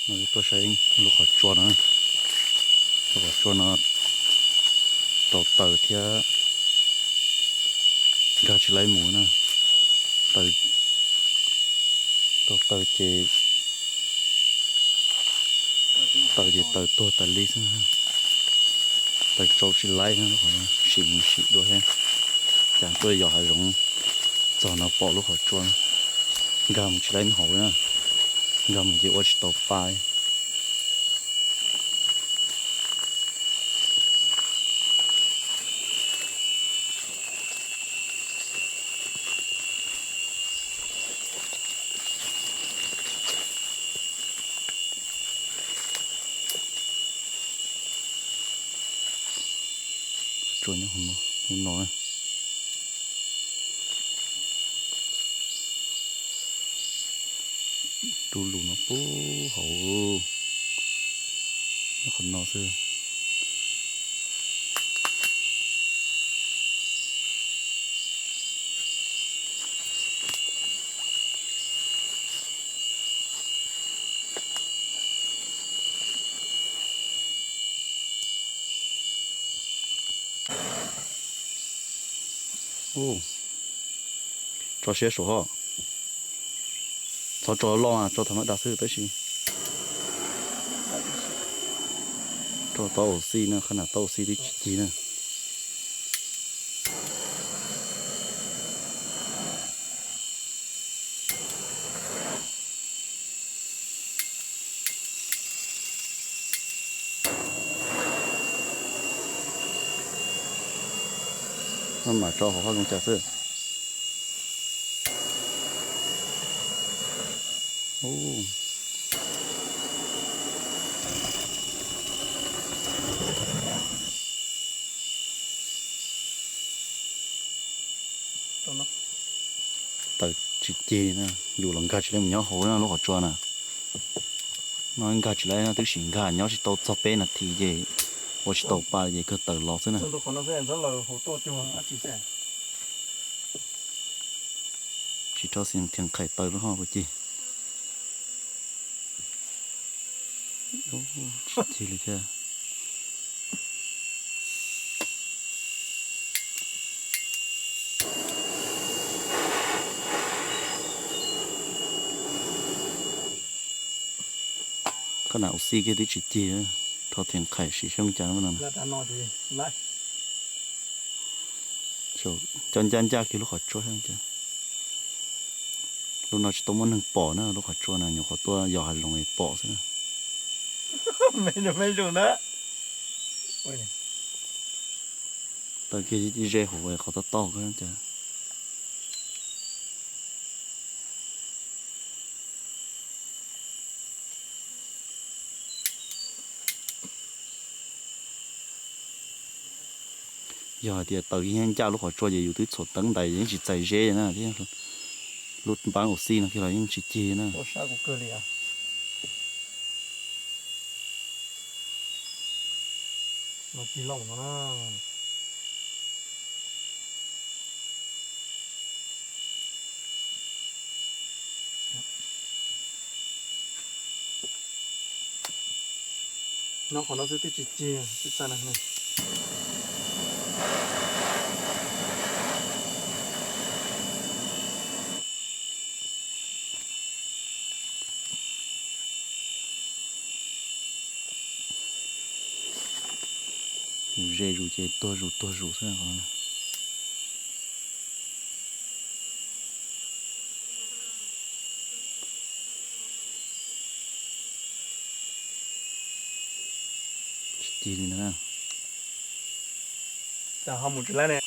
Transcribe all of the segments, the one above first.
Tuaj saib lub qhov tsua no, lub qhov tsua no rau taws thiab nkag tsis laib mus na. Taws, rau taws ces, taws ces taws tuag tas li xwb. Taws tsau tsis laib na, lub qhov no sim mus sim dua thiab. Cas tuaj yos hav zoov txog no pom lub qhov tsua nkag mus tsis laib hauv na, nkag mus ces ua tsis tau pa. Tsua nyob qhov no, lub no, du lug no puag hauv, nyob qhov no xwb. Tso siab saum hos. Txhob tso loj, tso tham ma das xwb tab sis tso tau ua xij na, qhov na tau ua xij twb tsis cig na. Mam tso hauv qhov zoo cas xwb. Taws tsis cig na, yus los nkag tsis laib mus nyob hauv na lub qhov tsua na. No nkag tsis laib no, twb sim nkag nyob tsis tau txog peb nas this ces ua tsis tau pa ces kawg taws los xwb na. Tsis rov xi thiaj nqhaim taws lub hoj puas cig. Tsis cig li thiab. Qhov na ua xij kiag twb tsis cig, rho thiaj nqhaim sim xyoob cas no. Cov ncaj ncaj kiag lub qhov tsua xyoob cas. Lub no tsis tau muaj neeg pom na, lub qhov tsua na nyuam qhuav tuaj yos hav zoov es pom xwb na. Taws kiag ze hauv qhov tau tau xyoob cas. Yog hais tias taws yeej ncaj lub qhov tsua ces yus twb txhuam teeb ntais yeej tsis txais zeb na thiab. Lub npab ua xij no kiag los yeej tsis cig na. Nyob qhov no xwb twb tsis cig, tsis txais na. Mus ze zus ces tuag zus tuag zus xwb. Tsis cig li ntag na. Cas ho mus tsis laib ne?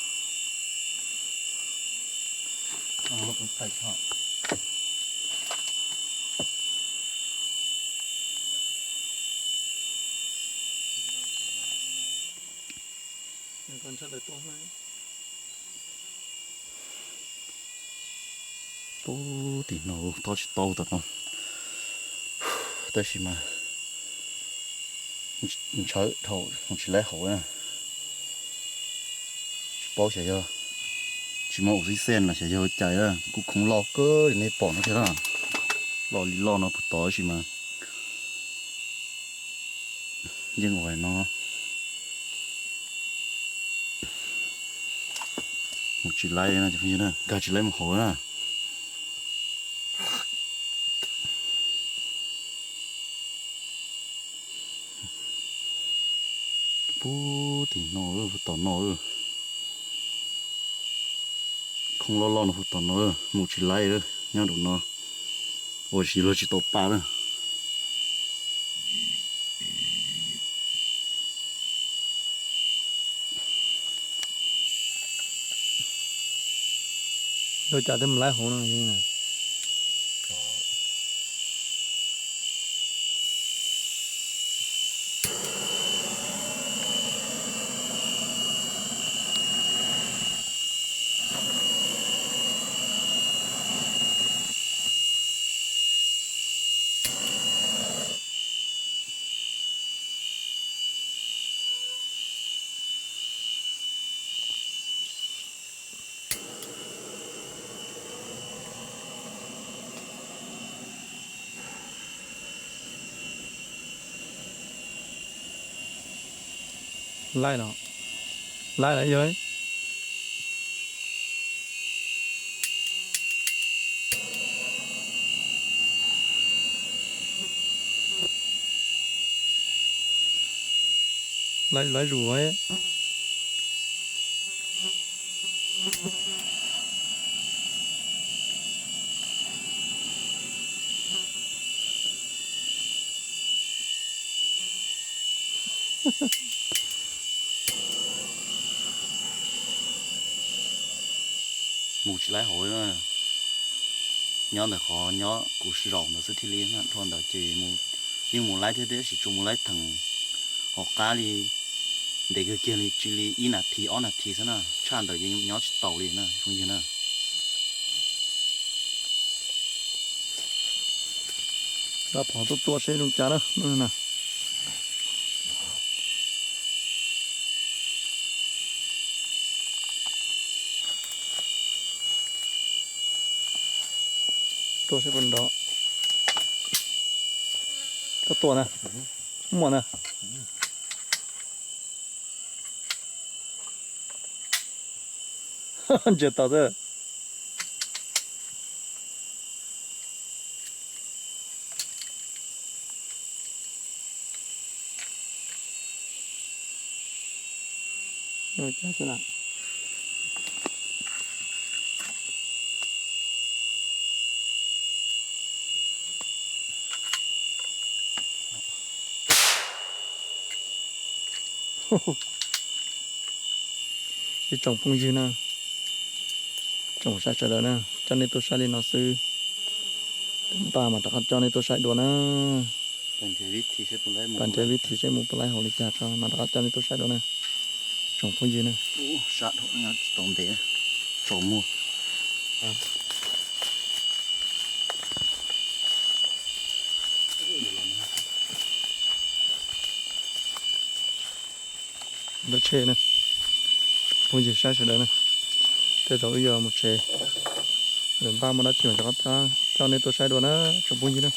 Pub tim no tob tsis tau tom no, tab sis mas ntshawv dhau, tsis laib hauv na. Tsis paub xyov yog tsis muaj ua xib xej los xyov yog cais, kuj khoob loj kawg li nej pom no thiab na. Loj li loj no puag tod tab sis mas Yeej ua no mus tsis laib na, nkag tsis laib mus hauv na. Puag tim no, puag tom no, khoob loj loj no puag tom no, mus tsis laib, nyob nraum no ua tsis luag tsis tau pa na. Yuav cas thiaj mus laib hauv no. Laij los, laij los yog. Laij, laij zus. Mus tsis laib hauv, nyob ntawm qhov nyob kuv zaum ntawd xwb thiaj li na, dhau ntawd ces yeej mus laib thiab, tab sis tsuas mus laib theem hauv qab li, ntev kawg kiag li, tsis li ib nas this ob nas this xwb na, tshaj ntawd yeej nyob tsis taus li na phooj ywg na. Rab phom tuaj tua seb zoo cas na. Tua seb puas nrov. Koj tua na. Muaj na. Ntsia tau xwb. Ib tsoom phooj ywg na, tsoom saib sawv daws na, coj nej tuaj saib li no xwb. Npaj mas rov qab coj nej tuaj saib dua na. Pas nrhiav vib thi seb mus puas laib hauv li cas tso mas rov qab coj nej tuaj saib dua na, tsoom phooj ywg na. Tsis tau ntev, tsaus muag. Dab tsheb na, phooj ywg saib sawv daws na, tej zaum wb yuav mus tsev lawm, npaj muaj dab tsi mas rov qab coj nej tuaj saib dua na tsoom phooj ywg na.